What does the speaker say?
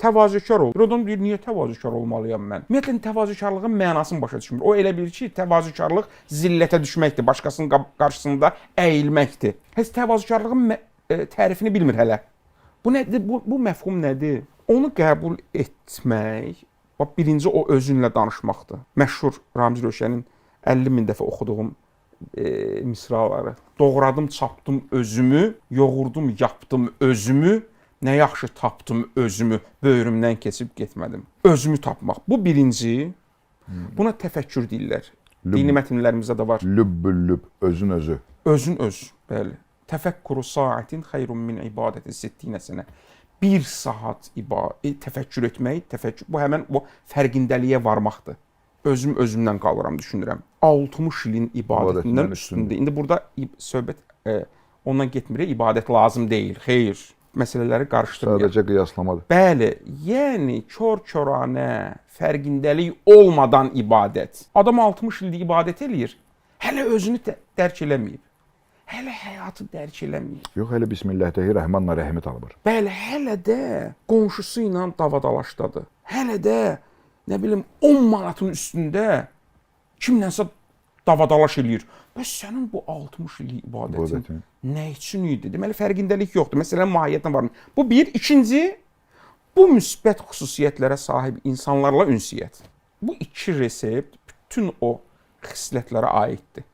Təvazökar ol. Bir adam deyir, niyə təvazökar olmalıyam mən? Ümumiyyətlə təvazökarlığın mənasını başa düşmür. O elə bilir ki, təvazökarlıq zillətə düşməkdir, başqasının qarşısında əyilməkdir. Heç təvazökarlığın tərifini bilmir hələ. Bu nədir? Bu məfhum nədir? Onu qəbul etmək, bax birinci o özünlə danışmaqdır. Məşhur Ramiz Rövşənin 50 min dəfə oxuduğum misraları. Doğradım, çapdım özümü, yoğurdum, yapdım özümü, nə yaxşı tapdım özümü, böyrümdən keçib getmədim. Özümü tapmaq. Bu birinci. Buna təfəkkür deyirlər. Dini mətnlərimizdə də var. Lübbül lübb, özün özü. Özün öz, bəli. Təfəkkuru saatin xeyrun min ibadəti sittinə sənə. Bir saat təfəkkür etmək, təfəkkür bu həmin bu fərqindəliyə varmaqdır. Özüm özümdən qalıram, düşünürəm. 60 ilin ibadətindən İbadətindən üstündür. İndi burada söhbət ondan getmir, ibadət lazım deyil. Xeyr, məsələləri qarışdırmayaq. Sadəcə qıyaslamadır. Bəli, yəni kor-koranə, fərqindəlik olmadan ibadət. Adam 60 ildir ibadət eləyir, hələ özünü dərk eləməyib. Hələ həyatı dərk eləməyib. Yox, hələ Bismillahi Rəhmanla Rəhimi tanımır. Bəli, hələ də qonşusu ilə davadalaşdadır. Hələ də nə bilim 10 manatın üstündə kimlənsə davadalaş eləyir. Bəs sənin bu 60 illik ibadətin nə üçün idi? Deməli fərqindəlik yoxdur. Məsələnin mahiyyətinə varmır. Bu bir, ikinci bu müsbət xüsusiyyətlərə sahib insanlarla ünsiyyət. Bu iki resept bütün o xislətlərə aiddir.